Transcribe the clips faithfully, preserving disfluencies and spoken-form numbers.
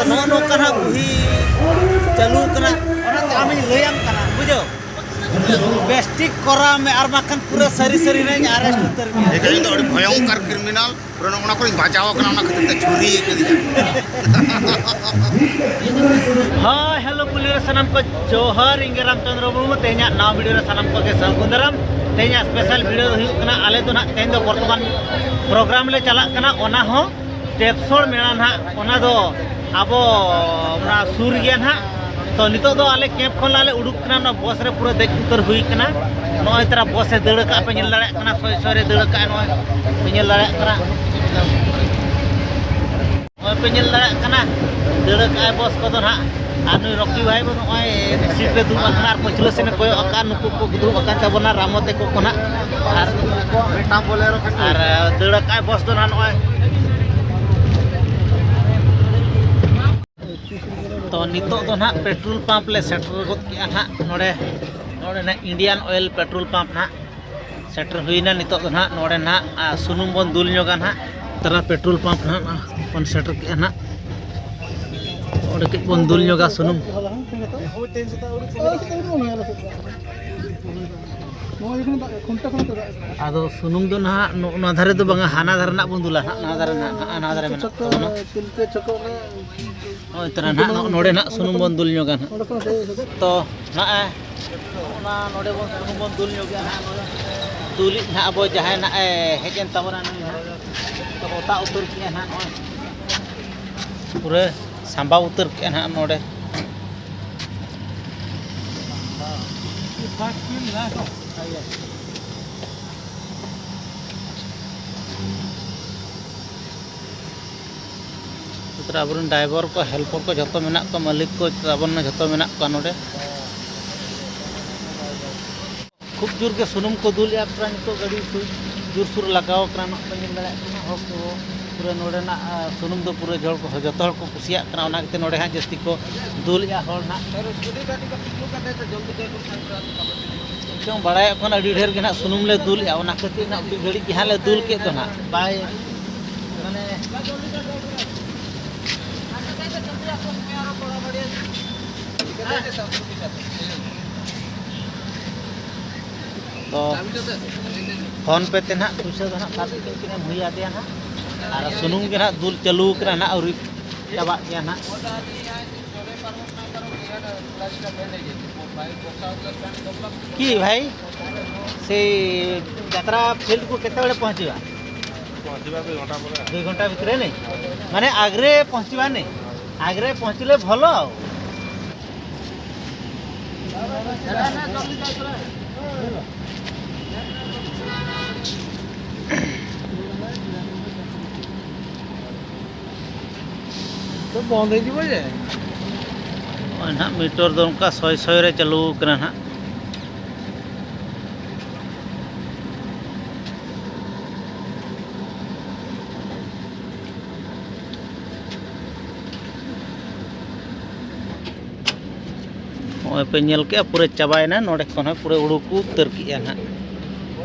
ᱱᱚᱜᱼᱚ ᱱᱚᱝᱠᱟ ᱱᱟᱜ ᱵᱩᱦᱤ ᱪᱟᱹᱞᱩ ᱠᱟᱱᱟ, ᱚᱱᱟᱛᱮ ᱟᱢᱤᱧ ᱞᱟᱹᱭᱟᱢ ᱠᱟᱱᱟ, ᱵᱩᱡᱷᱟᱹᱣ? ᱵᱮᱥᱴᱷᱤᱠ ᱠᱚᱨᱟᱣ ᱢᱮ, ᱟᱨ ᱵᱟᱠᱷᱟᱱ ᱯᱩᱨᱟᱹ ᱥᱟᱹᱨᱤ ᱥᱟᱹᱨᱤ ᱱᱟᱜ ᱤᱧ arrest ᱩᱛᱟᱹᱨ ᱢᱮᱭᱟ᱾ ᱮᱠᱟᱞ ᱤᱧ ᱫᱚ ᱟᱹᱰᱤ ᱵᱷᱚᱭᱚᱝᱠᱟᱨ criminal, ᱯᱩᱨᱟᱹ ᱱᱚᱜᱼᱚ ᱱᱚᱣᱟ ᱠᱚᱨᱮᱧ ᱵᱟᱡᱟᱣ ᱟᱠᱟᱱᱟ, ᱚᱱᱟ ᱠᱷᱟᱹᱛᱤᱨ ᱛᱮ ᱪᱷᱩᱨᱤ ᱠᱟᱫᱤᱧᱟ᱾ ᱦᱳᱭ, hello ᱯᱩᱞᱤ ᱨᱮ ᱥᱟᱱᱟᱢ ᱠᱚ ᱡᱚᱦᱟᱨ, ᱤᱧ ᱜᱮ ᱨᱟᱢᱪᱚᱸᱫᱽᱨᱚ ᱢᱩᱨᱢᱩ᱾ ᱛᱮᱦᱮᱧᱟᱜ ᱱᱟᱣᱟ video ᱨᱮ ᱥᱟᱱᱟᱢ ᱠᱚᱜᱮ ᱥᱟᱹᱜᱩᱱ ᱫᱟᱨᱟᱢ᱾ ᱛᱮᱦᱮᱧᱟᱜ special video ᱫᱚ ᱦᱩᱭᱩᱜ ᱠᱟᱱᱟ, ᱟᱞᱮ ᱫᱚ ᱱᱟᱜ ᱛᱮᱦᱮᱧ ᱫᱚ ᱵᱚᱨᱛᱚᱢᱟᱱ program ᱞᱮ ᱪᱟᱞᱟᱜ ᱠᱟᱱᱟ, ᱚᱱᱟ ᱦᱚᱸ ᱴᱮᱯᱥᱚᱲ ᱢᱮᱞᱟ ᱱᱟᱦᱟᱜ, ᱚᱱᱟ ᱫᱚ ᱟᱵᱚ ᱚᱱᱟ ᱥᱩᱨ ᱜᱮᱭᱟ ᱱᱟᱦᱟᱜ᱾ ᱛᱚ, ᱱᱤᱛᱚᱜ ᱫᱚ ᱟᱞᱮ camp ᱠᱷᱚᱱ ᱞᱮ ᱩᱰᱩᱠ ᱠᱟᱱᱟ, ᱚᱱᱟ bus ᱨᱮ ᱯᱩᱨᱟᱹ ᱫᱮᱡ ᱩᱛᱟᱹᱨ ᱦᱩᱭ ᱠᱟᱱᱟ᱾ ᱱᱚᱜᱼᱚᱭ ᱛᱟᱨᱟ bus ᱮ ᱫᱟᱹᱲ ᱟᱠᱟᱫ ᱯᱮ ᱧᱮᱞ ᱫᱟᱲᱮᱭᱟᱜ ᱠᱟᱱᱟ, ᱥᱚᱭ ᱥᱚᱭ ᱨᱮ ᱫᱟᱹᱲ ᱟᱠᱟᱫ, ᱱᱚᱜᱼᱚᱭ ᱯᱮ ᱧᱮᱞ ᱫᱟᱲᱮᱭᱟᱜ ᱠᱟᱱᱟ, ᱱᱚᱜᱼᱚᱭ ᱯᱮ ᱧᱮᱞ ᱫᱟᱲᱮᱭᱟᱜ ᱠᱟᱱᱟ, ᱫᱟᱹᱲ ᱟᱠᱟᱫ ᱟᱭ bus ᱠᱚᱫᱚ ᱱᱟᱦᱟᱜ᱾ ᱟᱨ ᱱᱩᱭ ᱨᱚᱠᱤ ᱵᱷᱟᱭ ᱵᱚ ᱱᱚᱜᱼᱚᱭ seat ᱨᱮ ᱫᱩᱲᱩᱵ ᱟᱠᱟᱱᱟ ᱟᱨ ᱯᱟᱹᱪᱷᱞᱟᱹ ᱥᱮᱱᱮ ᱠᱚᱭᱚᱜ ᱟᱠᱟᱫ, ᱱᱩᱠᱩ ᱠᱚ ᱫᱩᱲᱩᱵ ᱟᱠᱟᱱ ᱛᱟᱵᱚᱱᱟ ᱨᱟᱢᱚ ᱛᱮᱠᱚ ᱠᱚ ᱱᱟᱦᱟᱜ᱾ ᱟᱨ, ᱢᱤᱫᱴᱟᱝ Bolero ᱠᱷᱟᱱ ᱜᱮ᱾ ᱟᱨ ᱫᱟᱹᱲ ᱟᱠᱟᱫ ᱟᱭ bus ᱫᱚ ᱱᱟᱦᱟᱜ ᱱᱚᱜᱼᱚᱭ᱾ ᱛᱚ, ᱱᱤᱛᱚᱜ ᱫᱚ ᱱᱟᱦᱟᱜ petrol pump ᱞᱮ ᱥᱮᱴᱮᱨ ᱜᱚᱫ ᱠᱮᱜᱼᱟ ᱱᱟᱦᱟᱜ ᱱᱚᱰᱮ, ᱱᱚᱰᱮ ᱱᱟᱦᱟᱜ Indian Oil petrol pump ᱱᱟᱦᱟᱜ ᱥᱮᱴᱮᱨ ᱦᱩᱭᱱᱟ᱾ ᱱᱤᱛᱚᱜ ᱫᱚ ᱱᱟᱦᱟᱜ ᱱᱚᱰᱮ ᱱᱟᱦᱟᱜ, ᱟ, ᱥᱩᱱᱩᱢ ᱵᱚᱱ ᱫᱩᱞ ᱧᱚᱜᱟ ᱱᱟᱦᱟᱜ᱾ ᱛᱟᱨᱟ petrol pump ᱱᱟᱦᱟᱜ ᱵᱚᱱ ᱥᱮᱴᱮᱨ ᱠᱮᱜᱼᱟ ᱱᱟᱦᱟᱜ᱾ ᱚᱸᱰᱮ ᱠᱟᱹᱡ ᱵᱚᱱ ᱫᱩᱞ ᱧᱚᱜᱟ ᱥᱩᱱᱩᱢ᱾ ᱟᱫᱚ ᱥᱩᱱᱩᱢ ᱫᱚ ᱱᱟᱦᱟᱜ ᱱᱚᱜᱼᱚ ᱱᱚᱣᱟ ᱫᱷᱟᱨᱮ ᱫᱚ ᱵᱟᱝᱟ, ᱦᱟᱱᱟ ᱫᱷᱟᱨᱮ ᱱᱟᱜ ᱵᱚᱱ ᱫᱩᱞᱟ ᱱᱟᱦᱟᱜ, ᱱᱚᱣᱟ ᱫᱷᱟᱨᱮ ᱱᱟᱜ, ᱱᱟᱜ ᱱᱚᱣᱟ ᱫᱷᱟᱨᱮ ᱢᱮᱱᱟᱜ ᱛᱟᱵᱚᱱᱟ᱾ ᱱᱚᱜᱼᱚᱭ ᱛᱚᱨᱟ ᱱᱟᱦᱟᱜ ᱱᱚ-, ᱱᱚᱰᱮ ᱱᱟᱦᱟᱜ ᱥᱩᱱᱩᱢ ᱵᱚᱱ ᱫᱩᱞ ᱧᱚᱜᱟ ᱱᱟᱦᱟᱜ᱾ ᱛᱚ, ᱱᱟᱜᱼᱮ, ᱚᱱᱟ ᱱᱚᱰᱮ ᱵᱚᱱ ᱥᱩᱱᱩᱢ ᱵᱚᱱ ᱫᱩᱞ ᱧᱚᱜᱟ ᱱᱟᱦᱟᱜ᱾ ᱱᱚᱰᱮ ᱫᱩᱞᱤᱡ ᱱᱟᱦᱟᱜ ᱟᱵᱚ ᱡᱟᱦᱟᱸᱭ ᱱᱟᱜᱼᱮ ᱦᱮᱡ ᱮᱱ ᱛᱟᱵᱚᱱᱟ, ᱱᱩᱭ ᱦᱟᱸᱜ ᱚᱛᱟ ᱩᱛᱟᱹᱨ ᱠᱮᱜᱼᱟ ᱱᱟᱦᱟᱜ ᱱᱚᱜᱼᱚᱭ᱾ ᱯᱩᱨᱟᱹ ᱥᱟᱢᱵᱟᱣ ᱩᱛᱟᱹᱨ ᱠᱮᱜᱼᱟ ᱱᱟᱦᱟᱜ ᱱᱚᱰᱮ᱾ ᱱᱚᱛᱮ ᱨᱮ ᱟᱵᱚᱨᱮᱱ driver ᱠᱚ, helper ᱠᱚ ᱡᱷᱚᱛᱚ ᱢᱮᱱᱟᱜ ᱠᱚᱣᱟ, ᱢᱟᱹᱞᱤᱠ ᱠᱚ ᱛᱟᱵᱚᱱ ᱡᱷᱚᱛᱚ ᱢᱮᱱᱟᱜ ᱠᱚᱣᱟ ᱱᱚᱰᱮ᱾ ᱠᱷᱩᱵ ᱡᱳᱨ ᱜᱮ ᱥᱩᱱᱩᱢ ᱠᱚ ᱫᱩᱞᱮᱜᱼᱟ, ᱯᱨᱟᱭ ᱱᱤᱛᱚᱜ ᱜᱟᱹᱰᱤ ᱥᱩᱨ, ᱡᱳᱨ ᱥᱩᱨ ᱞᱟᱜᱟᱣ ᱠᱟᱱᱟ, ᱱᱚᱜᱼᱚᱭ ᱯᱮ ᱧᱮᱞ ᱫᱟᱲᱮᱭᱟᱜ ᱠᱟᱱᱟ ᱦᱚᱲ ᱠᱚ᱾ ᱯᱩᱨᱟᱹ ᱱᱚᱰᱮᱱᱟᱜ, ᱟ, ᱥᱩᱱᱩᱢ ᱫᱚ ᱯᱩᱨᱟᱹ ᱦᱚᱲ ᱠᱚ, ᱡᱚᱛᱚ ᱦᱚᱲ ᱠᱚ ᱠᱩᱥᱤᱭᱟᱜ ᱠᱟᱱᱟ, ᱚᱱᱟ ᱠᱷᱟᱹᱛᱤᱨ ᱱᱚᱰᱮ ᱦᱟᱸᱜ ᱡᱟᱹᱥᱛᱤ ᱠᱚ ᱫᱩᱞᱮᱜᱼᱟ ᱦᱚᱲ ᱱᱟᱜ᱾ ᱪᱚᱝ ᱵᱟᱲᱟᱭᱚᱜ ᱠᱟᱱᱟ ᱟᱹᱰᱤ ᱰᱷᱮᱨ ᱜᱮ ᱱᱟᱜ ᱥᱩᱱᱩᱢ ᱞᱮ ᱫᱩᱞᱮᱜᱼᱟ, ᱚᱱᱟ ᱠᱷᱟᱹᱛᱤᱨ ᱱᱟᱜ ᱢᱤᱫ ᱜᱷᱟᱹᱲᱤᱡ ᱜᱮ ᱦᱟᱸᱜ ᱞᱮ ᱫᱩᱞ ᱠᱮᱫ ᱫᱚ ᱱᱟᱜ᱾ ᱵᱟᱭ, ᱢᱟᱱᱮ, ᱛᱚ ᱯᱷᱳᱱ ᱯᱮ ᱛᱮ ᱱᱟᱦᱟᱜ ᱯᱩᱭᱥᱟᱹ ᱫᱚ ᱱᱟᱦᱟᱜ ᱥᱟᱵ ᱠᱤᱱ ᱠᱤᱱ ᱮᱢ ᱦᱩᱭ ᱟᱫᱮᱭᱟ ᱱᱟᱦᱟᱜ, ᱟᱨ ᱥᱩᱱᱩᱢ ᱜᱮ ᱱᱟᱦᱟᱜ ᱫᱩᱞ ᱪᱟᱹᱞᱩ ᱠᱟᱱᱟ ᱱᱟᱦᱟᱜ, ᱟᱹᱣᱨᱤ ᱪᱟᱵᱟᱜ ᱜᱮᱭᱟ ᱱᱟᱦᱟᱜ᱾ କି ଭାଇ, ସେଇ ଯାତ୍ରା ଫିଲ୍ଡକୁ କେତେବେଳେ ପହଞ୍ଚିବା? ପହଞ୍ଚିବା ଦୁଇ ଘଣ୍ଟା ପରେ। ଦୁଇ ଘଣ୍ଟା ଭିତରେ ନାଇଁ, ମାନେ ଆଗରେ ପହଞ୍ଚିବା ନାଇଁ, ଆଗରେ ପହଞ୍ଚିଲେ ଭଲ ଆଉ। ᱛᱚ ᱵᱚᱱᱫ ᱦᱤᱡᱩᱜᱼᱟ ᱡᱮ᱾ ᱱᱚᱜᱼᱚᱭ ᱱᱟᱦᱟᱜ ᱢᱤᱴᱚᱨ ᱫᱚ ᱚᱱᱠᱟ ᱥᱚᱭ ᱥᱚᱭ ᱨᱮ ᱪᱟᱹᱞᱩ ᱠᱟᱱᱟ ᱱᱟᱦᱟᱜ᱾ ᱱᱚᱜᱼᱚᱭ ᱯᱮ ᱧᱮᱞ ᱠᱮᱜᱼᱟ, ᱯᱩᱨᱟᱹ ᱪᱟᱵᱟᱭᱮᱱᱟ᱾ ᱱᱚᱰᱮ ᱠᱷᱚᱱ ᱦᱚᱸ ᱯᱩᱨᱟᱹ ᱦᱩᱲᱩ ᱠᱚ ᱩᱛᱟᱹᱨ ᱠᱮᱜᱼᱟ ᱱᱟᱦᱟᱜ᱾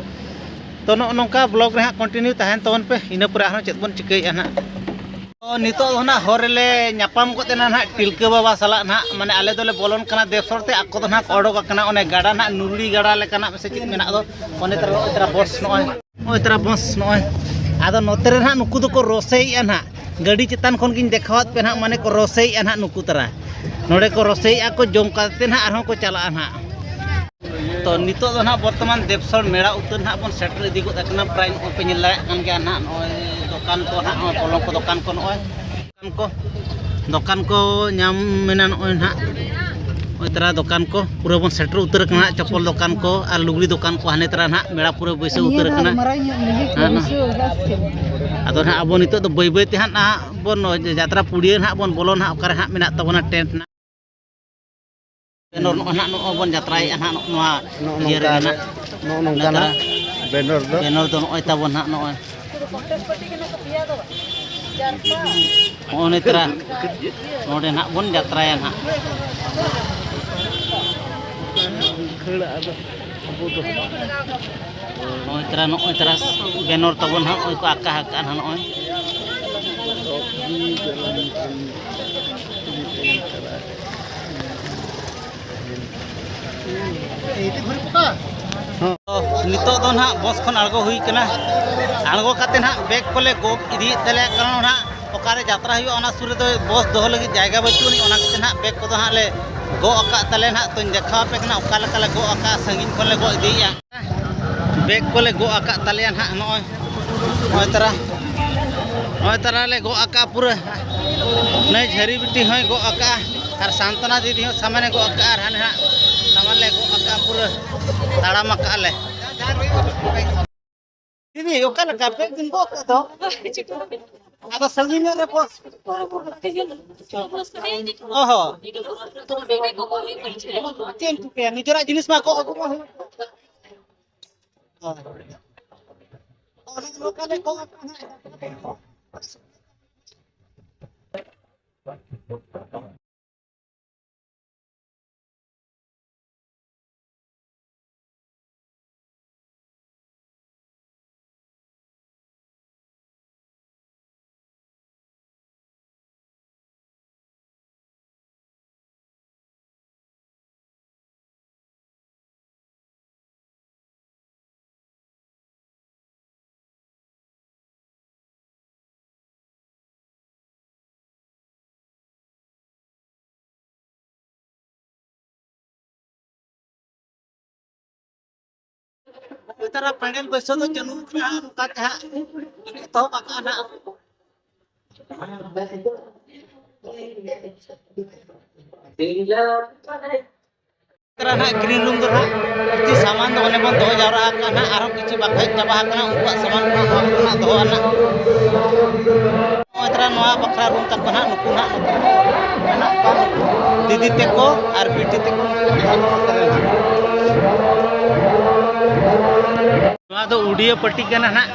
ᱛᱚ ᱱᱚᱜᱼᱚ ᱱᱚᱝᱠᱟ ᱵᱞᱚᱜ ᱨᱮ ᱦᱟᱸᱜ ᱠᱚᱱᱴᱤᱱᱤᱭᱩ ᱛᱟᱦᱮᱱ ᱛᱟᱵᱚᱱ ᱯᱮ, ᱤᱱᱟᱹ ᱯᱚᱨᱮ ᱟᱨᱦᱚᱸ ᱪᱮᱫ ᱵᱚᱱ ᱪᱤᱠᱟᱹᱭᱮᱫᱼᱟ ᱱᱟᱦᱟᱜ᱾ ᱛᱚ ᱱᱤᱛᱚᱜ ᱫᱚ ᱱᱟᱦᱟᱜ ᱦᱚᱨ ᱨᱮᱞᱮ ᱧᱟᱯᱟᱢ ᱜᱚᱫ ᱮᱱᱟ ᱱᱟᱦᱟᱜ ᱴᱤᱞᱠᱟᱹ ᱵᱟᱵᱟ ᱥᱟᱞᱟᱜ ᱱᱟᱦᱟᱜ, ᱢᱟᱱᱮ ᱟᱞᱮ ᱫᱚᱞᱮ ᱵᱚᱞᱚᱱ ᱠᱟᱱᱟ ᱫᱮᱵᱽᱥᱚᱨ ᱛᱮ, ᱟᱠᱚ ᱫᱚ ᱱᱟᱦᱟᱜ ᱠᱚ ᱚᱰᱚᱠ ᱟᱠᱟᱱᱟ ᱚᱱᱮ ᱜᱟᱰᱟ ᱱᱟᱦᱟᱜ, ᱱᱩᱨᱲᱤ ᱜᱟᱰᱟ ᱞᱮᱠᱟᱱᱟᱜ ᱥᱮ ᱪᱮᱫ ᱢᱮᱱᱟᱜ ᱫᱚ, ᱚᱱᱮ ᱛᱟᱨᱟ ᱱᱚᱜᱼᱚᱭ ᱛᱟᱨᱟ ᱵᱚᱥ ᱱᱚᱜᱼᱚᱭ᱾ ᱱᱚᱜᱼᱚᱭ ᱛᱟᱨᱟ ᱵᱚᱥ ᱱᱚᱜᱼᱚᱭ᱾ ᱟᱫᱚ ᱱᱚᱛᱮ ᱨᱮ ᱱᱟᱦᱟᱜ ᱱᱩᱠᱩ ᱫᱚᱠᱚ ᱨᱚᱥᱮᱭᱮᱫᱼᱟ ᱱᱟᱦᱟᱜ᱾ ᱜᱟᱹᱰᱤ ᱪᱮᱛᱟᱱ ᱠᱷᱚᱱ ᱜᱤᱧ ᱫᱮᱠᱷᱟᱣᱟᱫ ᱯᱮ ᱱᱟᱦᱟᱜ, ᱢᱟᱱᱮ ᱠᱚ ᱨᱚᱥᱮᱭᱮᱫᱼᱟ ᱱᱟᱦᱟᱜ ᱱᱩᱠᱩ ᱛᱟᱨᱟ᱾ ᱱᱚᱰᱮ ᱠᱚ ᱨᱚᱥᱮᱭᱮᱫᱼᱟ ᱠᱚ, ᱡᱚᱢ ᱠᱟᱛᱮ ᱱᱟᱦᱟᱜ ᱟᱨᱦᱚᱸ ᱠᱚ ᱪᱟᱞᱟᱜᱼᱟ ᱱᱟᱦᱟᱜ᱾ ᱛᱚ ᱱᱤᱛᱚᱜ ᱫᱚ ᱱᱟᱦᱟᱜ ᱵᱚᱨᱛᱚᱢᱟᱱ ᱫᱮᱵᱽᱥᱚᱨ ᱢᱮᱲᱟ ᱩᱛᱟᱹᱨ ᱱᱟᱦᱟᱜ ᱵᱚᱱ ᱥᱮᱴᱮᱨ ᱤᱫᱤ ᱜᱚᱫ ᱟᱠᱟᱱᱟ᱾ ᱯᱨᱟᱭ ᱱᱚᱜᱼᱚᱭ ᱯᱮ ᱧᱮᱞ ᱫᱟᱲᱮᱭᱟᱜ ᱠᱟᱱ ᱜᱮᱭᱟ ᱱᱟᱦᱟᱜ, ᱱᱚᱜᱼᱚᱭ ᱫᱚᱠᱟᱱ ᱠᱚ ᱱᱟᱦᱟᱜ, ᱱᱚᱜᱼᱚᱭ ᱯᱚᱞᱚᱝ ᱠᱚ ᱫᱚᱠᱟᱱ ᱠᱚ ᱱᱚᱜᱼᱚᱭ᱾ ᱫᱚᱠᱟᱱ ᱠᱚ, ᱫᱚᱠᱟᱱ ᱠᱚ ᱧᱟᱢ ᱢᱮᱱᱟ ᱱᱚᱜᱼᱚᱭ ᱱᱟᱦᱟᱜ᱾ ᱱᱚᱜᱼᱚᱭ ᱛᱟᱨᱟ ᱫᱚᱠᱟᱱ ᱠᱚ ᱯᱩᱨᱟᱹ ᱵᱚᱱ ᱥᱮᱴᱮᱨ ᱩᱛᱟᱹᱨ ᱟᱠᱟᱱᱟ ᱱᱟᱦᱟᱜ, ᱪᱚᱯᱚᱞ ᱫᱚᱠᱟᱱ ᱠᱚ ᱟᱨ ᱞᱩᱜᱽᱲᱤ ᱫᱚᱠᱟᱱ ᱠᱚ ᱦᱟᱱᱮ ᱛᱟᱨᱟ ᱱᱟᱦᱟᱜ ᱢᱮᱲᱟ ᱯᱩᱨᱟᱹ ᱵᱟᱹᱭᱥᱟᱹᱣ ᱩᱛᱟᱹᱨ ᱟᱠᱟᱱᱟ᱾ ᱦᱮᱸ, ᱦᱮᱸ᱾ ᱟᱫᱚ ᱱᱟᱦᱟᱜ ᱟᱵᱚ ᱱᱤᱛᱚᱜ ᱫᱚ ᱵᱟᱹᱭ ᱵᱟᱹᱭ ᱛᱮ ᱦᱟᱸᱜ ᱱᱟᱦᱟᱜ ᱵᱚᱱ ᱡᱟᱛᱨᱟ ᱯᱩᱲᱤᱭᱟᱹ ᱱᱟᱦᱟᱜ ᱵᱚᱱ ᱵᱚᱞᱚᱱᱟ ᱱᱟᱦᱟᱜ, ᱚᱠᱟᱨᱮ ᱦᱟᱸᱜ ᱢᱮᱱᱟᱜ ᱛᱟᱵᱚᱱᱟ ᱴᱮᱱᱴ ᱱᱟᱦᱟᱜ᱾ ᱵᱮᱱᱚᱨ ᱱᱚᱜᱼᱚᱭ ᱱᱟᱦᱟᱜ ᱱᱚᱜᱼᱚᱭ ᱵᱚᱱ ᱡᱟᱛᱨᱟᱭᱮᱫᱼᱟ ᱱᱟᱦᱟᱜ ᱱᱚᱜᱼᱚ ᱱᱚᱣᱟ ᱱᱚᱜᱼᱚ ᱤᱭᱟᱹ ᱱᱚᱝᱠᱟ ᱨᱮᱜᱮ ᱱᱟᱦᱟᱜ᱾ ᱱᱚᱜᱼᱚ ᱱᱚᱝᱠᱟᱱᱟᱜ ᱱᱮᱛᱟᱨ ᱵᱮᱱᱚᱨ ᱫᱚ᱾ ᱵᱮᱱᱚᱨ ᱫᱚ ᱱᱚᱜᱼᱚᱭ ᱛᱟᱵᱚᱱ ᱱᱟᱦᱟᱜ ᱱᱚᱜᱼᱚᱭ᱾ ᱱᱚᱜᱼᱚ ᱱᱮᱛᱟᱨᱟ ᱱᱚᱰᱮ ᱱᱟᱦᱟᱜ ᱵᱚᱱ ᱡᱟᱛᱨᱟᱭᱟ ᱱᱟᱦᱟᱜ᱾ ᱱᱚᱜᱼᱚᱭ ᱛᱟᱨᱟ, ᱱᱚᱜᱼᱚᱭ ᱛᱟᱨᱟ ᱵᱮᱱᱚᱨ ᱛᱟᱵᱚᱱ ᱱᱟᱦᱟᱜ ᱱᱚᱜᱼᱚᱭ ᱠᱚ ᱟᱸᱠᱟ ᱟᱠᱟᱜᱼᱟ ᱱᱟᱦᱟᱜ ᱱᱚᱜᱼᱚᱭ᱾ ᱦᱚᱸ᱾ ᱱᱤᱛᱚᱜ ᱫᱚ ᱱᱟᱦᱟᱜ ᱵᱚᱥ ᱠᱷᱚᱱ ᱟᱬᱜᱚ ᱦᱩᱭ ᱠᱟᱱᱟ᱾ ᱟᱬᱜᱚ ᱠᱟᱛᱮ ᱱᱟᱦᱟᱜ ᱵᱮᱜᱽ ᱠᱚᱞᱮ ᱜᱚᱜ ᱤᱫᱤᱭᱮᱫ ᱛᱟᱞᱮᱭᱟ, ᱠᱟᱨᱚᱱ ᱱᱟᱦᱟᱜ ᱚᱠᱟᱨᱮ ᱡᱟᱛᱨᱟ ᱦᱩᱭᱩᱜᱼᱟ, ᱚᱱᱟ ᱥᱩᱨ ᱨᱮᱫᱚ ᱵᱚᱥ ᱫᱚᱦᱚ ᱞᱟᱹᱜᱤᱫ ᱡᱟᱭᱜᱟ ᱵᱟᱹᱪᱩᱜ ᱟᱹᱱᱤᱡ᱾ ᱚᱱᱟ ᱠᱷᱟᱹᱛᱤᱨ ᱱᱟᱦᱟᱜ ᱵᱮᱜᱽ ᱠᱚᱫᱚ ᱦᱟᱸᱜ ᱞᱮ ᱜᱚᱜ ᱟᱠᱟᱫ ᱛᱟᱞᱮᱭᱟ᱾ ᱱᱟᱦᱟᱜ ᱛᱚᱧ ᱫᱮᱠᱷᱟᱣ ᱟᱯᱮ ᱠᱟᱱᱟ ᱚᱠᱟ ᱞᱮᱠᱟ ᱞᱮ ᱜᱚᱜ ᱟᱠᱟᱫᱼᱟ, ᱥᱟᱺᱜᱤᱧ ᱠᱷᱚᱱ ᱞᱮ ᱜᱚᱜ ᱤᱫᱤᱭᱮᱫᱼᱟ᱾ ᱵᱮᱜᱽ ᱠᱚᱞᱮ ᱜᱚᱜ ᱟᱠᱟᱫ ᱛᱟᱞᱮᱭᱟ ᱱᱟᱦᱟᱜ ᱱᱚᱜᱼᱚᱭ, ᱱᱚᱜᱼᱚᱭ ᱛᱟᱨᱟ, ᱱᱚᱜᱼᱚᱭ ᱛᱟᱨᱟ ᱞᱮ ᱜᱚᱜ ᱟᱠᱟᱫᱼᱟ ᱯᱩᱨᱟᱹ᱾ ᱱᱟᱹᱭ ᱡᱷᱟᱹᱨᱤ ᱵᱤᱴᱤ ᱦᱚᱸᱭ ᱜᱚᱜ ᱟᱠᱟᱫᱼᱟ ᱟᱨ ᱥᱟᱱᱛᱚᱱᱟ ᱫᱤᱫᱤ ᱦᱚᱸ ᱥᱟᱢᱟᱱᱮ ᱜᱚᱜ ᱟᱠᱟᱫᱼᱟ ᱟᱨ ᱦᱟᱱᱮ ᱦᱟᱸᱜ ᱥᱟᱢᱟᱱ ᱞᱮ ᱜᱚᱜ ᱟᱠᱟᱫᱼᱟ ᱯᱩᱨᱟᱹ᱾ ᱛᱟᱲᱟᱢ ᱟᱠᱟᱫᱼᱟ ᱞᱮ᱾ ᱫᱤᱫᱤ, ᱚᱠᱟ ᱞᱮᱠᱟ ᱵᱮᱜᱽ ᱵᱤᱱ ᱜᱚᱜ ᱠᱮᱫ ᱫᱚ? ᱟᱫᱚ ᱥᱟᱺᱜᱤᱧ ᱧᱚᱜ ᱨᱮ ᱵᱚᱥ᱾ ᱚ ᱦᱚᱸ᱾ ᱪᱮᱫ ᱮᱢ ᱪᱤᱠᱟᱹᱭᱟ? ᱱᱤᱡᱮᱨᱟᱜ ᱡᱤᱱᱤᱥ ᱢᱟ ᱜᱚᱜ ᱟᱹᱜᱩ ᱢᱟ ᱦᱩᱭᱩᱜ᱾ ᱦᱳᱭ᱾ ᱚᱱᱟ ᱫᱚ ᱱᱚᱝᱠᱟ ᱞᱮ ᱜᱚᱜ ᱟᱠᱟᱫᱟ ᱦᱟᱸᱜ᱾ ᱱᱮᱛᱟᱨᱟᱜ ᱯᱮᱱᱰᱮᱞ ᱵᱟᱹᱭᱥᱟᱹᱣ ᱫᱚ ᱪᱟᱹᱞᱩ ᱠᱟᱱᱟ, ᱱᱚᱝᱠᱟ ᱛᱮ ᱦᱟᱸᱜ ᱮᱛᱚᱦᱚᱵ ᱟᱠᱟᱱᱟ ᱦᱟᱸᱜ᱾ ᱱᱮᱛᱟᱨᱟᱜ ᱱᱟᱦᱟᱜ ᱜᱨᱤᱱ ᱨᱩᱢ ᱫᱚ ᱱᱟᱦᱟᱜ ᱠᱤᱪᱷᱩ ᱥᱟᱢᱟᱱ ᱫᱚ ᱚᱱᱮ ᱵᱚᱱ ᱫᱚᱦᱚ ᱡᱟᱣᱨᱟ ᱟᱠᱟᱫᱼᱟ ᱱᱟᱦᱟᱜ, ᱟᱨᱦᱚᱸ ᱠᱤᱪᱷᱩ ᱵᱟᱠᱚ ᱦᱮᱡ ᱪᱟᱵᱟ ᱟᱠᱟᱱᱟ, ᱩᱱᱠᱩᱣᱟᱜ ᱥᱟᱢᱟᱱ ᱠᱚ ᱱᱚᱣᱟ ᱠᱚ ᱱᱟᱦᱟᱜ ᱫᱚᱦᱚ ᱟᱱᱟᱜ᱾ ᱱᱚᱜᱼᱚᱭ ᱛᱟᱨᱟ ᱱᱚᱣᱟ ᱵᱟᱠᱷᱨᱟ ᱨᱩᱢ ᱛᱟᱠᱚ ᱱᱟᱦᱟᱜ, ᱱᱩᱠᱩ ᱱᱟᱦᱟᱜ ᱱᱩᱠᱩ ᱢᱮᱱᱟᱜ ᱠᱚᱣᱟ, ᱱᱩᱠᱩ ᱫᱤᱫᱤ ᱛᱮᱠᱚ ᱟᱨ ᱵᱤᱴᱤ ᱛᱮᱠᱚ᱾ ᱱᱚᱣᱟ ᱫᱚ ᱩᱰᱤᱭᱟᱹ ᱯᱟᱹᱴᱤ ᱠᱟᱱᱟ ᱱᱟᱦᱟᱜ᱾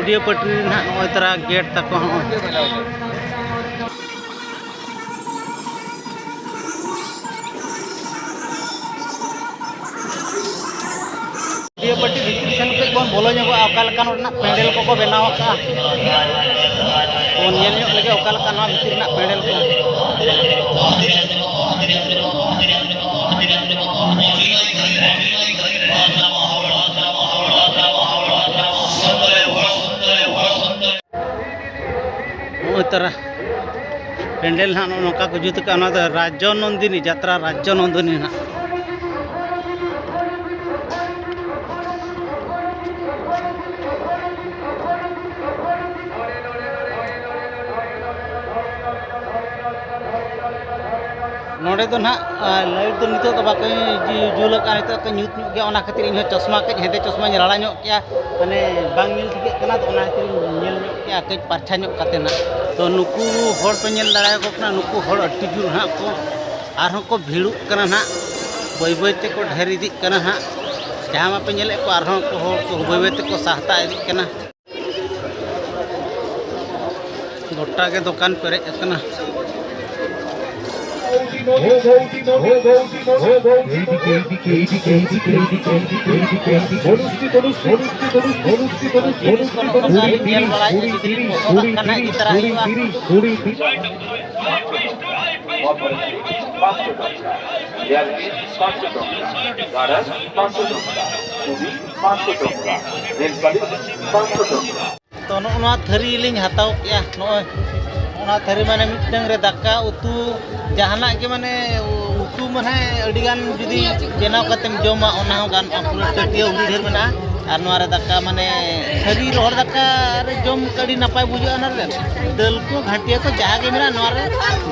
ᱩᱰᱤᱭᱟᱹ ᱯᱟᱹᱴᱤ ᱨᱮ ᱱᱟᱦᱟᱜ ᱱᱚᱜᱼᱚᱭ ᱛᱟᱨᱟ ᱜᱮᱴ ᱛᱟᱠᱚ ᱦᱚᱸ᱾ ᱩᱰᱤᱭᱟᱹ ᱯᱟᱹᱴᱤ ᱵᱷᱤᱛᱤᱨ ᱥᱮᱱ ᱠᱟᱹᱡ ᱵᱚᱱ ᱵᱚᱞᱚ ᱧᱚᱜᱚᱜᱼᱟ, ᱚᱠᱟ ᱞᱮᱠᱟ ᱱᱚᱰᱮᱱᱟᱜ ᱯᱮᱱᱰᱮᱞ ᱠᱚᱠᱚ ᱵᱮᱱᱟᱣ ᱟᱠᱟᱫᱼᱟ᱾ ᱵᱚᱱ ᱧᱮᱞ ᱧᱚᱜ ᱞᱮᱜᱮ ᱚᱠᱟ ᱞᱮᱠᱟ ᱱᱚᱣᱟ ᱵᱷᱤᱛᱤᱨ ᱨᱮᱱᱟᱜ ᱯᱮᱱᱰᱮᱞ ᱠᱚ᱾ ᱛᱟᱨᱟ ᱯᱮᱱᱰᱮᱞ ᱦᱟᱸᱜ ᱱᱚᱜᱼᱚ ᱱᱚᱝᱠᱟ ᱠᱚ ᱡᱩᱛ ᱠᱟᱜᱼᱟ᱾ ᱚᱱᱟ ᱫᱚ ᱨᱟᱡᱽᱡᱚ ᱱᱚᱱᱫᱤᱱᱤ, ᱡᱟᱛᱨᱟ ᱨᱟᱡᱽᱡᱚ ᱱᱚᱱᱫᱤᱱᱤ ᱦᱟᱸᱜ᱾ ᱱᱚᱰᱮ ᱫᱚ ᱱᱟᱦᱟᱜ, ᱟ, ᱞᱟᱭᱤᱴ ᱫᱚ ᱱᱤᱛᱚᱜ ᱫᱚ ᱵᱟᱠᱚ ᱡᱩ-, ᱡᱩᱞ ᱟᱠᱟᱫᱼᱟ, ᱱᱤᱛᱚᱜ ᱠᱚ ᱧᱩᱛ ᱧᱚᱜ ᱜᱮᱭᱟ, ᱚᱱᱟ ᱠᱷᱟᱹᱛᱤᱨ ᱤᱧᱦᱚᱸ ᱪᱚᱥᱢᱟ, ᱠᱟᱹᱡ ᱦᱮᱸᱫᱮ ᱪᱚᱥᱢᱟᱧ ᱨᱟᱲᱟ ᱧᱚᱜ ᱠᱮᱜᱼᱟ, ᱢᱟᱱᱮ ᱵᱟᱝ ᱧᱮᱞ ᱴᱷᱤᱠᱟᱹᱜ ᱠᱟᱱᱟ, ᱛᱚ ᱚᱱᱟ ᱠᱷᱟᱹᱛᱤᱨ ᱤᱧ ᱧᱮᱞ ᱧᱚᱜ ᱠᱮᱜᱼᱟ ᱠᱟᱹᱡ ᱯᱟᱨᱪᱷᱟ ᱧᱚᱜ ᱠᱟᱛᱮ ᱱᱟᱜ᱾ ᱛᱚ ᱱᱩᱠᱩ ᱦᱚᱲ ᱯᱮ ᱧᱮᱞ ᱫᱟᱲᱮᱭᱟᱠᱚ ᱠᱟᱱᱟ, ᱱᱩᱠᱩ ᱦᱚᱲ ᱟᱹᱰᱤ ᱡᱳᱨ ᱦᱟᱸᱜ ᱠᱚ ᱟᱨᱦᱚᱸ ᱠᱚ ᱵᱷᱤᱲᱚᱜ ᱠᱟᱱᱟ ᱱᱟᱜ, ᱵᱟᱹᱭ ᱵᱟᱹᱭ ᱛᱮᱠᱚ ᱰᱷᱮᱨ ᱤᱫᱤᱜ ᱠᱟᱱᱟ ᱱᱟᱜ᱾ ᱡᱟᱦᱟᱸ ᱢᱟᱯᱮ ᱧᱮᱞᱮᱫ ᱠᱚ ᱟᱨᱦᱚᱸ ᱠᱚ ᱦᱚᱲ ᱠᱚ ᱵᱟᱹᱭ ᱵᱟᱹᱭ ᱛᱮᱠᱚ ᱥᱟᱦᱛᱟ ᱤᱫᱤᱜ ᱠᱟᱱᱟ᱾ ᱜᱚᱴᱟ ᱜᱮ ᱫᱚᱠᱟᱱ ᱯᱮᱨᱮᱡ ᱟᱠᱟᱱᱟ᱾ ᱡᱤᱱᱤᱥ ᱠᱚ ᱱᱚᱜᱼᱚ ᱱᱚᱝᱠᱟ ᱞᱤᱧ ᱧᱮᱞ ᱵᱟᱲᱟᱭᱮᱫᱼᱟ, ᱡᱩᱫᱤ ᱵᱤᱱ ᱯᱚᱥᱚᱸᱫᱟᱜ ᱠᱷᱟᱱ ᱦᱟᱸᱜ ᱤᱫᱤ ᱛᱟᱨᱟᱭ ᱦᱩᱭᱩᱜᱼᱟ᱾ ᱯᱟᱸᱪᱥᱚ ᱴᱟᱠᱟ, ᱜᱟᱨᱟᱡᱽ ᱯᱟᱸᱪᱥᱚ ᱴᱟᱠᱟ, ᱪᱩᱲᱤ ᱯᱟᱸᱪᱥᱚ ᱴᱟᱠᱟ, ᱱᱮᱞ ᱯᱟᱹᱞᱤᱥ ᱯᱟᱸᱪᱥᱚ ᱴᱟᱠᱟ᱾ ᱛᱚ ᱱᱚᱜᱼᱚ ᱱᱚᱣᱟ ᱛᱷᱟᱹᱨᱤ ᱞᱤᱧ ᱦᱟᱛᱟᱣ ᱠᱮᱜᱼᱟ᱾ ᱱᱚᱜᱼᱚᱭ ᱚᱱᱟ ᱛᱷᱟᱹᱨᱤ ᱢᱟᱱᱮ ᱢᱤᱫᱴᱟᱝ ᱨᱮ ᱫᱟᱠᱟ ᱩᱛᱩ ᱡᱟᱦᱟᱱᱟᱜ ᱜᱮ, ᱢᱟᱱᱮ ᱩᱛᱩ ᱢᱟᱱᱮ ᱟᱹᱰᱤᱜᱟᱱ ᱡᱩᱫᱤ ᱵᱮᱱᱟᱣ ᱠᱟᱛᱮᱢ ᱡᱚᱢᱟ, ᱚᱱᱟ ᱦᱚᱸ ᱜᱟᱱᱚᱜᱼᱟ᱾ ᱯᱩᱨᱟᱹ ᱴᱟᱹᱴᱭᱟᱹ ᱩᱰᱤ ᱰᱷᱮᱨ ᱢᱮᱱᱟᱜᱼᱟ᱾ ᱟᱨ ᱱᱚᱣᱟ ᱨᱮ ᱫᱟᱠᱟ ᱢᱟᱱᱮ ᱛᱷᱟᱹᱨᱤ ᱨᱚᱦᱚᱲ ᱫᱟᱠᱟ ᱨᱮ ᱡᱚᱢ ᱟᱹᱰᱤ ᱱᱟᱯᱟᱭ ᱵᱩᱡᱷᱟᱹᱜᱼᱟ᱾ ᱚᱱᱟ ᱨᱮ ᱫᱟᱹᱞ ᱠᱚ, ᱜᱷᱟᱹᱴᱭᱟᱹ ᱠᱚ, ᱡᱟᱦᱟᱸ ᱜᱮ ᱢᱮᱱᱟᱜᱼᱟ, ᱱᱚᱣᱟ ᱨᱮ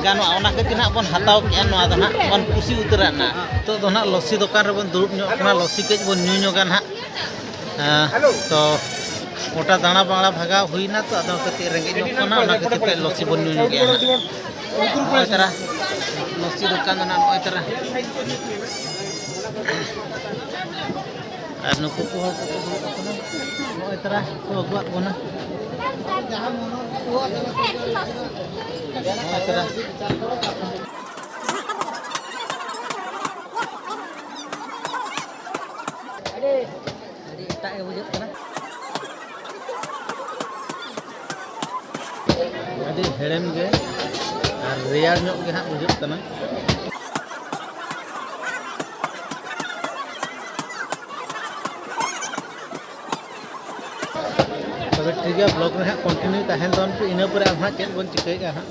ᱜᱟᱱᱚᱜᱼᱟ᱾ ᱚᱱᱟ ᱠᱷᱟᱹᱛᱤᱨ ᱱᱟᱦᱟᱜ ᱵᱚᱱ ᱦᱟᱛᱟᱣ ᱠᱮᱜᱼᱟ᱾ ᱱᱚᱣᱟ ᱫᱚ ᱱᱟᱦᱟᱜ ᱵᱚᱱ ᱠᱩᱥᱤ ᱩᱛᱟᱹᱨᱟᱜ ᱱᱟ᱾ ᱱᱤᱛᱚᱜ ᱫᱚ ᱱᱟᱦᱟᱜ ᱞᱚᱥᱥᱤ ᱫᱚᱠᱟᱱ ᱨᱮᱵᱚᱱ ᱫᱩᱲᱩᱵ ᱧᱚᱜ ᱠᱟᱱᱟ, ᱞᱚᱥᱥᱤ ᱠᱟᱹᱡ ᱵᱚᱱ ᱧᱩ ᱧᱚᱜᱟ ᱱᱟᱦᱟᱜ᱾ ᱦᱮᱸ, ᱛᱚ ᱜᱚᱴᱟ ᱫᱟᱬᱟ ᱵᱟᱲᱟ ᱵᱷᱟᱜᱟᱣ ᱦᱩᱭᱱᱟ ᱛᱚ, ᱟᱫᱚ ᱠᱟᱹᱴᱤᱡ ᱨᱮᱸᱜᱮᱡ ᱧᱚᱜ ᱠᱟᱱᱟ, ᱚᱱᱟ ᱠᱷᱟᱹᱛᱤᱨ ᱛᱮ ᱞᱚᱥᱥᱤ ᱵᱚᱱ ᱧᱩ ᱧᱚᱜᱮᱜᱼᱟ ᱦᱟᱸᱜ᱾ ᱱᱚᱜᱼᱚᱭ ᱛᱟᱨᱟ ᱞᱚᱥᱥᱤ ᱫᱚᱠᱟᱱ ᱫᱚ ᱱᱟᱜ ᱱᱚᱜᱼᱚᱭ ᱛᱟᱨᱟ᱾ ᱟᱨ ᱱᱩᱠᱩ ᱠᱚ ᱦᱚᱲ ᱠᱚᱠᱚ ᱫᱩᱲᱩᱵ ᱟᱠᱟᱱᱟ, ᱱᱚᱜᱼᱚᱭ ᱛᱟᱨᱟ ᱠᱚ ᱟᱹᱜᱩᱣᱟᱫ ᱵᱚᱱᱟ᱾ ᱱᱚᱜᱼᱚᱭ ᱛᱟᱨᱟ᱾ ᱟᱹᱰᱤ ᱮᱴᱟᱜ ᱜᱮ ᱵᱩᱡᱷᱟᱹᱜ ᱠᱟᱱᱟ᱾ ᱟᱹᱰᱤ ᱦᱮᱲᱮᱢ ᱜᱮ ᱟᱨ ᱨᱮᱭᱟᱲ ᱧᱚᱜ ᱜᱮ ᱦᱟᱸᱜ ᱵᱩᱡᱷᱟᱹᱜ ᱠᱟᱱᱟ᱾ ᱛᱚᱵᱮ ᱜᱮᱭᱟ, ᱵᱞᱚᱜ ᱨᱮ ᱦᱟᱸᱜ ᱠᱚᱱᱴᱤᱱᱤᱭᱩ ᱛᱟᱦᱮᱱ ᱛᱟᱵᱚᱱ ᱯᱮ, ᱤᱱᱟᱹ ᱯᱚᱨᱮ ᱟᱨ ᱦᱟᱸᱜ ᱪᱮᱫ ᱵᱚᱱ ᱪᱤᱠᱟᱹᱭᱮᱫᱼᱟ ᱦᱟᱸᱜ᱾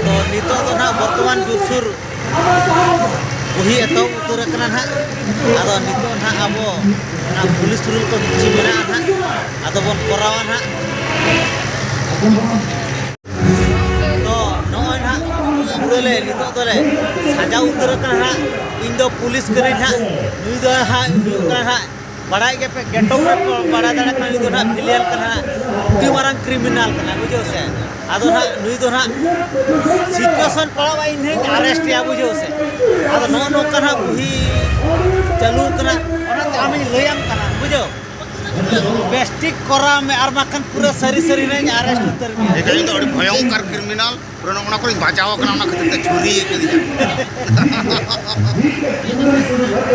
ᱛᱚ ᱱᱤᱛᱚᱜ ᱫᱚ ᱱᱟᱦᱟᱜ ᱵᱚᱨᱛᱚᱢᱟᱱ ᱡᱳᱨᱥᱳᱨ ᱵᱩᱦᱤ ᱮᱛᱚᱦᱚᱵ ᱩᱛᱟᱹᱨ ᱟᱠᱟᱱᱟ ᱱᱟᱦᱟᱜ᱾ ᱟᱫᱚ ᱱᱤᱛᱚᱜ ᱱᱟᱦᱟᱜ ᱟᱵᱚ ᱚᱱᱟ ᱯᱩᱞᱤᱥ ᱨᱩᱞ ᱠᱚ ᱠᱤᱪᱷᱩ ᱢᱮᱱᱟᱜᱼᱟ ᱱᱟᱦᱟᱜ, ᱟᱫᱚ ᱵᱚᱱ ᱠᱚᱨᱟᱣᱟ ᱱᱟᱦᱟᱜ᱾ ᱛᱚ ᱱᱚᱜᱼᱚᱭ ᱱᱟᱦᱟᱜ ᱯᱩᱨᱟᱹ ᱞᱮ ᱱᱤᱛᱚᱜ ᱫᱚᱞᱮ ᱥᱟᱡᱟᱣ ᱩᱛᱟᱹᱨ ᱟᱠᱟᱱᱟ ᱱᱟᱦᱟᱜ᱾ ᱤᱧ ᱫᱚ ᱯᱩᱞᱤᱥ ᱠᱟᱹᱱᱟᱹᱧ ᱱᱟᱦᱟᱜ, ᱱᱩᱭ ᱫᱚ ᱦᱟᱸᱜ ᱦᱩᱭᱩᱜ ᱠᱟᱱᱟ ᱱᱟᱦᱟᱜ, ᱵᱟᱲᱟᱭ ᱜᱮᱯᱮ, ᱜᱮᱴᱚᱯ ᱨᱮ ᱠᱚ ᱵᱟᱲᱟᱭ ᱫᱟᱲᱮᱭᱟᱜ ᱠᱟᱱᱟ, ᱱᱩᱭ ᱫᱚ ᱱᱟᱦᱟᱜ ᱵᱷᱤᱞᱤᱭᱟᱱ ᱠᱟᱱᱟ, ᱟᱹᱰᱤ ᱢᱟᱨᱟᱝ ᱠᱨᱤᱢᱤᱱᱟᱞ ᱠᱟᱱᱟ, ᱵᱩᱡᱷᱟᱹᱣ ᱥᱮ᱾ ᱟᱫᱚ ᱱᱟᱦᱟᱜ ᱱᱩᱭ ᱫᱚ ᱱᱟᱦᱟᱜ ᱥᱤᱪᱩᱭᱮᱥᱚᱱ ᱯᱟᱲᱟᱣ ᱤᱧ ᱦᱚᱸᱧ ᱟᱨᱮᱥᱴ ᱮᱭᱟ, ᱵᱩᱡᱷᱟᱹᱣ ᱥᱮ᱾ ᱟᱫᱚ ᱱᱚᱜᱼᱚ ᱱᱚᱝᱠᱟ ᱱᱟᱦᱟᱜ ᱵᱩᱦᱤ ᱪᱟᱹᱞᱩ ᱠᱟᱱᱟ, ᱚᱱᱟᱛᱮ ᱟᱢᱤᱧ ᱞᱟᱹᱭᱟᱢ ᱠᱟᱱᱟ, ᱵᱩᱡᱷᱟᱹᱣ᱾ ᱵᱮᱥᱴᱷᱤᱠ ᱠᱚᱨᱟᱣ ᱢᱮ, ᱟᱨ ᱵᱟᱠᱷᱟᱱ ᱯᱩᱨᱟᱹ ᱥᱟᱹᱨᱤ ᱥᱟᱹᱨᱤ ᱱᱟᱦᱟᱜ ᱤᱧ ᱟᱨᱮᱥᱴ ᱩᱛᱟᱹᱨ ᱢᱮᱭᱟ᱾ ᱮᱠᱟᱞ ᱤᱧ ᱫᱚ ᱟᱹᱰᱤ ᱵᱷᱚᱭᱚᱝᱠᱟᱨ ᱠᱨᱤᱢᱤᱱᱟᱞ, ᱯᱩᱨᱟᱹ ᱱᱚᱜᱼᱚ ᱱᱚᱣᱟ ᱠᱚᱨᱮᱧ ᱵᱟᱡᱟᱣ ᱟᱠᱟᱱᱟ, ᱚᱱᱟ ᱠᱷᱟᱹᱛᱤᱨ ᱛᱮ ᱪᱷᱩᱨᱤ ᱠᱟᱹᱫᱤᱧᱟ᱾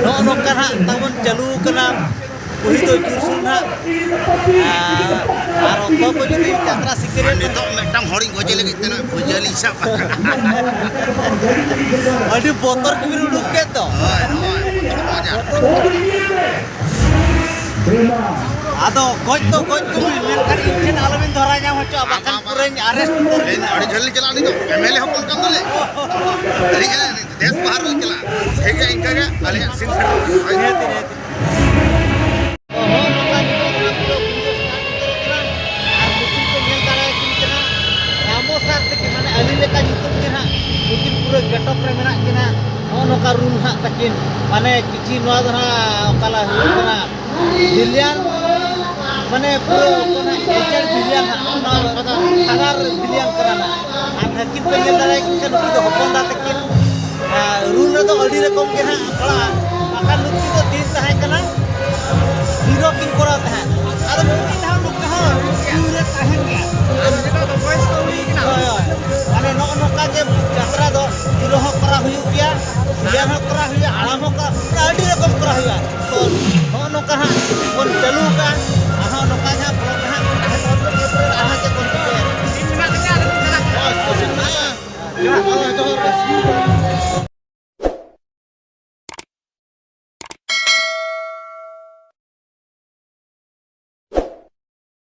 ᱱᱚᱜᱼᱚ ᱱᱚᱝᱠᱟ ᱱᱟᱦᱟᱜ ᱛᱟᱵᱚᱱ ᱪᱟᱹᱞᱩ ᱟᱠᱟᱱᱟ᱾ ᱠᱩᱲᱤ ᱫᱚ ᱡᱳᱨᱥᱳᱨ ᱱᱟᱦᱟᱜ᱾ ᱟᱨ, ᱟᱨ ᱚᱠᱚᱭ ᱠᱚ ᱡᱩᱫᱤ ᱡᱟᱛᱨᱟ ᱥᱤᱠᱟᱹᱨᱤᱭᱟᱹ ᱟᱨ ᱱᱤᱛᱚᱜ ᱢᱤᱫᱴᱟᱝ ᱦᱚᱲᱤᱧ ᱜᱚᱡᱮ ᱞᱟᱹᱜᱤᱫ ᱛᱮ ᱱᱚᱜᱼᱚᱭ ᱵᱷᱩᱡᱟᱹᱞᱤᱧ ᱥᱟᱵ ᱟᱠᱟᱫᱟ᱾ ᱟᱹᱰᱤ ᱵᱚᱛᱚᱨ ᱜᱮᱵᱤᱱ ᱩᱰᱩᱠ ᱠᱮᱫ ᱫᱚ᱾ ᱦᱳᱭ, ᱦᱳᱭ, ᱵᱚᱛᱚᱨ ᱢᱚᱡᱟ᱾ ᱟᱫᱚ ᱜᱚᱡ ᱫᱚ ᱜᱚᱡ ᱠᱚᱵᱤᱱ, ᱢᱮᱱᱠᱷᱟᱱ ᱤᱧ ᱴᱷᱮᱱ ᱟᱞᱚᱵᱤᱱ ᱫᱷᱚᱨᱟ ᱧᱟᱢ ᱦᱚᱪᱚᱜᱼᱟ, ᱵᱟᱠᱷᱟᱱ ᱵᱟᱝ, ᱵᱟᱝ᱾ ᱯᱩᱨᱟᱹᱧ ᱟᱨᱮᱥᱴ ᱩᱛᱟᱹᱨ ᱟᱹᱞᱤᱧ ᱵᱤᱱᱟ᱾ ᱟᱹᱰᱤ ᱡᱷᱟᱹᱞ ᱞᱤᱧ ᱪᱟᱞᱟᱜᱼᱟ, ᱟᱹᱞᱤᱧ ᱫᱚ ᱮᱢ ᱮᱞ ᱮ ᱦᱚᱯᱚᱱ ᱠᱟᱱ ᱫᱚᱞᱤᱧ᱾ ᱟᱹᱞᱤᱧ ᱫᱮᱥ ᱵᱟᱦᱟᱨ ᱞᱤᱧ ᱪᱟᱞᱟᱜᱼᱟ᱾ ᱴᱷᱤᱠ ᱜᱮᱭᱟ, ᱤᱱᱠᱟᱹ ᱜᱮ ᱟᱹᱞᱤᱧᱟᱜ ᱥᱤᱱ ᱥᱮᱴᱮᱨ ᱦᱩᱭᱩᱜᱼᱟ᱾ ᱱᱤᱦᱟᱹᱛ, ᱱᱤᱦᱟᱹᱛ᱾ ᱛᱚ, ᱱᱚᱜᱼᱚ ᱱᱚᱝᱠᱟ ᱱᱤᱛᱚᱜ ᱫᱚ ᱦᱟᱸᱜ ᱯᱩᱨᱟᱹ ᱵᱷᱤᱰᱤᱭᱳ ᱥᱴᱟᱨᱴ ᱩᱛᱟᱹᱨᱚᱜ ᱠᱟᱱᱟ᱾ ᱟᱨ ᱱᱩᱠᱤᱱ ᱯᱮ ᱧᱮᱞ ᱫᱟᱲᱮᱭᱟᱠᱤᱱ ᱠᱟᱱᱟ, ᱧᱟᱢᱚ ᱥᱟᱨ ᱛᱟᱹᱠᱤᱱ, ᱢᱟᱱᱮ ᱟᱹᱞᱤᱧ ᱞᱮᱠᱟ ᱧᱩᱛᱩᱢ ᱜᱮ ᱦᱟᱸᱜ ᱱᱩᱠᱤᱱ ᱯᱩᱨᱟᱹ ᱜᱮᱴᱚᱯ ᱨᱮ ᱢᱮᱱᱟᱜ ᱠᱤᱱᱟ᱾ ᱱᱚᱜᱼᱚ ᱱᱚᱝᱠᱟ ᱨᱩᱞ ᱦᱟᱸᱜ ᱛᱟᱹᱠᱤᱱ, ᱢᱟᱱᱮ ᱠᱤᱪᱷᱤ ᱱᱚᱣᱟ ᱫᱚ ᱦᱟᱸᱜ ᱚᱠᱟ ᱞᱮᱠᱟ ᱦᱩᱭᱩᱜ ᱠᱟᱱᱟ, ᱵᱷᱤᱞᱤᱭᱟᱱ, ᱢᱟᱱᱮ ᱯᱩᱨᱟᱹ ᱚᱱᱟ ᱮᱡᱮᱱᱴ ᱵᱷᱤᱞᱤᱭᱟᱱ ᱦᱟᱸᱜ, ᱚᱱᱟ ᱥᱟᱜᱟᱨ ᱵᱷᱤᱞᱤᱭᱟᱱ ᱠᱟᱱᱟ ᱱᱟᱜ᱾ ᱟᱨ ᱱᱟᱹᱠᱤᱱ ᱯᱮ ᱧᱮᱞ ᱫᱟᱲᱮᱭᱟᱠᱤᱱ ᱠᱷᱟᱱ, ᱱᱩᱠᱤᱱ ᱫᱚ ᱦᱚᱯᱚᱱ ᱫᱟ ᱛᱟᱹᱠᱤᱱ, ᱟᱨ ᱨᱩᱞ ᱨᱮᱫᱚ ᱟᱹᱰᱤ ᱨᱚᱠᱚᱢ ᱜᱮ ᱱᱟᱜ ᱯᱟᱲᱟᱜᱼᱟ᱾ ᱵᱟᱠᱷᱟᱱ ᱱᱩᱠᱤᱱ ᱫᱚ ᱫᱤᱱ ᱛᱟᱦᱮᱸ ᱠᱟᱱᱟ, ᱫᱤᱱ ᱠᱤᱱ ᱠᱚᱨᱟᱣ ᱛᱟᱦᱮᱸᱫ᱾ ᱟᱫᱚ ᱢᱤᱫ ᱫᱷᱟᱣ ᱱᱚᱝᱠᱟ ᱦᱚᱸ ᱦᱩᱭᱩᱜ ᱜᱮᱭᱟ᱾ ᱦᱩᱭ ᱨᱮ ᱛᱟᱦᱮᱱ ᱜᱮᱭᱟ᱾ ᱟᱨ ᱱᱤᱛᱚᱜ ᱫᱚ ᱵᱚᱭᱮᱥ ᱠᱚ ᱦᱩᱭ ᱠᱟᱱᱟ᱾ ᱦᱳᱭ, ᱦᱳᱭ᱾ ᱢᱟᱱᱮ ᱱᱚᱜᱼᱚ ᱱᱚᱝᱠᱟ ᱜᱮ ᱡᱟᱛᱨᱟ ᱫᱚ ᱜᱤᱨᱟᱹ ᱦᱚᱸ ᱠᱚᱨᱟᱣ ᱦᱩᱭᱩᱜ ᱜᱮᱭᱟ, ᱥᱤᱭᱟᱱ ᱦᱚᱸ ᱠᱚᱨᱟᱣ ᱦᱩᱭᱩᱜᱼᱟ, ᱦᱟᱲᱟᱢ ᱦᱚᱸ ᱠᱚᱨᱟᱣ, ᱟᱹᱰᱤ ᱨᱚᱠᱚᱢ ᱠᱚᱨᱟᱣ ᱦᱩᱭᱩᱜᱼᱟ᱾ ᱛᱚ ᱱᱚᱜᱼᱚ ᱱᱚᱝᱠᱟ ᱦᱟᱸᱜ ᱵᱚᱱ ᱪᱟᱹᱞᱩ ᱠᱟᱜᱼᱟ᱾ ᱟᱨᱦᱚᱸ ᱱᱚᱝᱠᱟ ᱜᱮ ᱦᱟᱸᱜ ᱯᱚᱨᱚᱵᱽ ᱨᱮ ᱦᱟᱸᱜ ᱛᱟᱦᱮᱸ ᱯᱚᱨᱚᱵᱽ ᱨᱮ ᱟᱨᱦᱚᱸ ᱪᱮᱫ ᱵᱚᱱ ᱪᱤᱠᱟᱹᱭᱟ? ᱴᱤᱢ ᱢᱮᱱᱟᱜ ᱞᱤᱧᱟ, ᱟᱞᱮ ᱞᱤᱧ ᱪᱟᱞᱟᱜ ᱠᱟᱱᱟ᱾ ᱦᱳᱭ, ᱦᱳᱭ, ᱦᱳᱭ᱾